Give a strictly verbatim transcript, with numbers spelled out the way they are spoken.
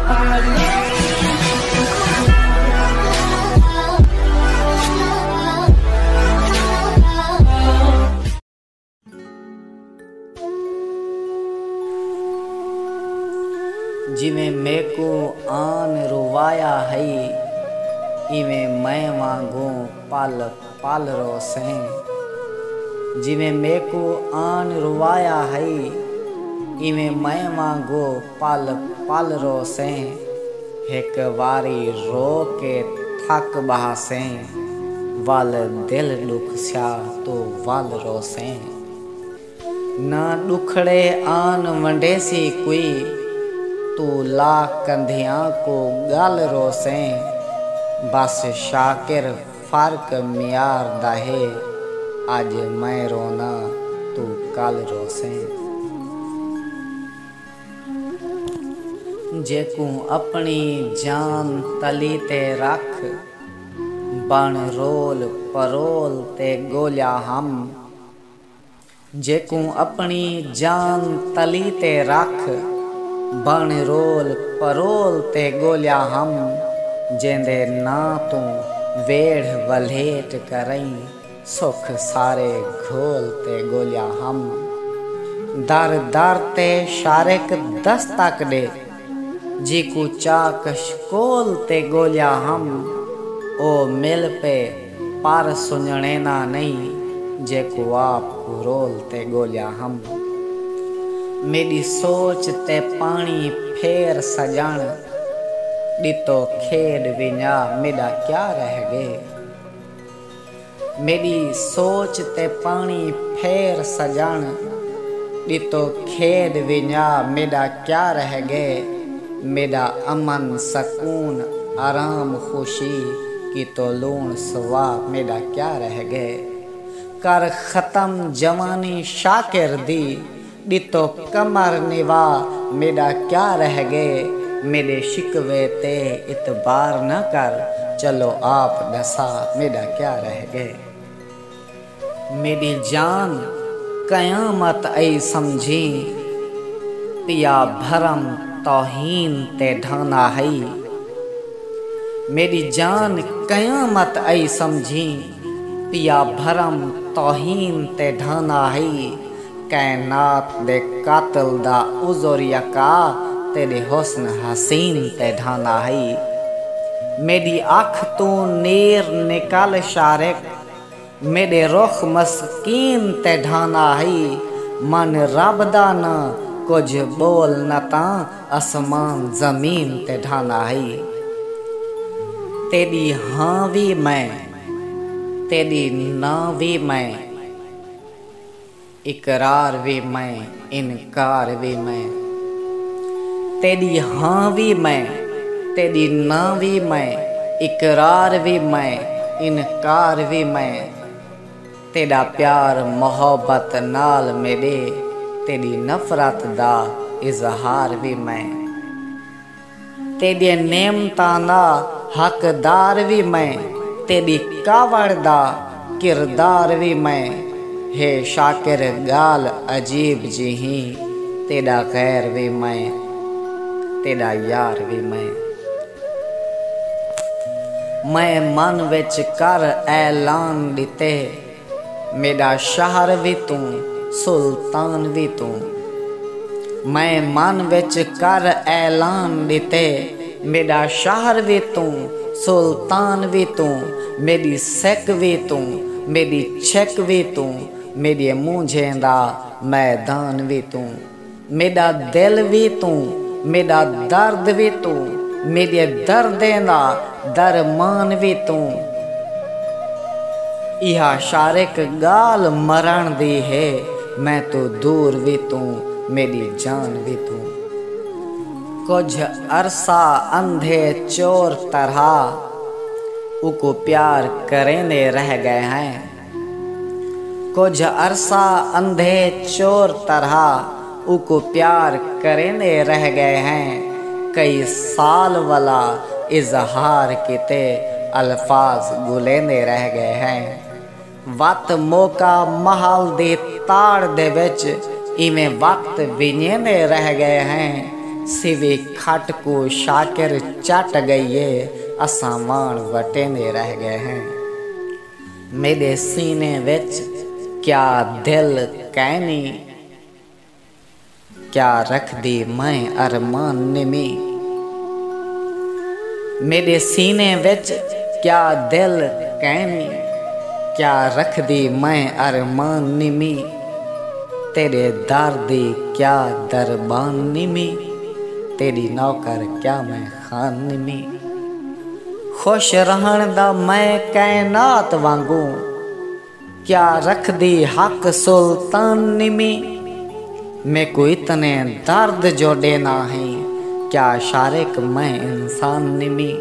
جیویں میکوں آن روایا ہئی، ایویں میں وانگوں پل پل روسیں۔ جیویں میکوں آن روایا ہئی، ایویں میں وانگوں پل پل روسیں۔ ہک واری رو کے تھک ٻہاسیں، ول دل ݙکھ سیا توں ول روسیں۔ نہ ݙکھڑے آن ونڈیسی کوئی، توں لا کندھیاں کوں ڳل روسیں۔ بس شاکر فرق معیار دا ہے، اڄ میں روناں توں کل روسیں۔ جیکوں اپݨی جان تلی تے رکھ، بݨ رول پرول تے ڳولیا ہم۔ جیکوں اپݨی جان تلی تے رکھ، بݨ رول پرول تے ڳولیا ہم۔ جیندے ناں توں ویڑھ ولھیٹ کرئیں، سکھ سارے گھول تے ڳولیا ہم۔ در در تے شارق دستک ݙے، جیکوں چا کشکول تے ڳولیا ہم۔ او مل پئے پر سنڄݨینا نئیں، جیکوں آپ گھرول تے ڳولیا ہم۔ میݙی سوچ تے پاݨی پھیر سڄݨ، ݙتو کھیݙ ونڄا میݙا کیا رہ ڳئے۔ میݙی سوچ تے پاݨی پھیر سڄݨ، ݙتو کھیݙ ونڄا میݙا کیا رہ ڳئے۔ میݙا امن سکون آرام خوشی، کیتو لوݨ سوا میݙا کیا رہ ڳئے۔ کر ختم جوانی شاکر دی، ݙتو کمر نوا میݙا کیا رہ ڳئے۔ میݙے شکوے تے اعتبار نہ کر، چلو آپ ݙسا میݙا کیا رہ ڳئے۔ میݙی جان قیامت ائی سمجھیں، پیا بھرم توہین تے ڈھانا ہئی۔ میݙی جان قیامت ائی سمجھیں، پیا بھرم توہین تے ڈھانا ہئی۔ کائنات دے قاتل دا عذر یکا، تیݙے حسن حسین تے ڈھانا ہئی۔ میݙی اکھ توں نیر نکل شارق، میݙے رخ مسکین تے ڈھانا ہئی۔ من رب دا ناں کجھ ٻول نہ تاں اسمان زمین تے ڈھانا ہئی۔ تیݙی ہاں وی میں، تیݙی نہ وی میں، اقرار وی میں، انکار وی میں۔ تیݙی ہاں وی میں، تیݙی نہ وی میں، اقرار وی میں، انکار وی میں۔ تیݙا پیار محبت نال میݙے، تیݙی نفرت دا اظہار وی میں۔ تیݙے نعمتاں دا حقدار وی میں، تیݙی کاوڑ دا کردار وی میں۔ ہے شاکر ڳالھ عجیب جیہیں، تیݙا غیر وی میں، تیݙا یار وی میں۔ میں من وچ کر اعلان ݙتے، میݙا شہر وی توں، سلطان وی توں۔ میں من وچ کر اعلان ݙتے، میݙا شہر وی توں، سلطان وی توں۔ میݙی سک وی توں، میݙی چھک وی توں، میݙے مونجھیں دا میدان وی توں۔ میݙا دل وی توں، میݙا درد وی توں، میݙے دردیں دا درمان وی توں۔ ایہا شارق ڳالھ مرݨ دی ہے، میں توں دور وی توں، میݙی جان وی توں۔ کجھ عرصہ اندھے چور طرح اوکوں پیار کریندے رہ ڳئے ہیں۔ کجھ عرصہ اندھے چور طرح اوکوں پیار کریندے رہ ڳئے ہیں۔ کئی سال ولا اظہار کیتے الفاظ ڳولیندے رہ ڳئے ہیں۔ وت موقع محل دی تاڑ دے وچ ایویں وقت ونڄیندے رہ ڳئے ہیں۔ سوی کھٹ کوں شاکر چٹ ڳئی اے، اساں واݨ وٹیندے رہ ڳئے ہیں۔ میݙے سینے وچ کیا دل کائنی، کیا رکھدی میں ارمان نمی۔ میݙے سینے وچ کیا دل کائنی، کیا رکھدی میں ارمان نمی۔ تیݙے در دی کیا دربان نمی، تیݙی نوکر کیا میں خان نمی۔ خوش رہݨ دا میں کائنات وانگوں، کیا رکھدی حق سلطان نمی۔ میکوں اتنے درد جو ݙینا ہیں، کیا شارق میں انسان نمی۔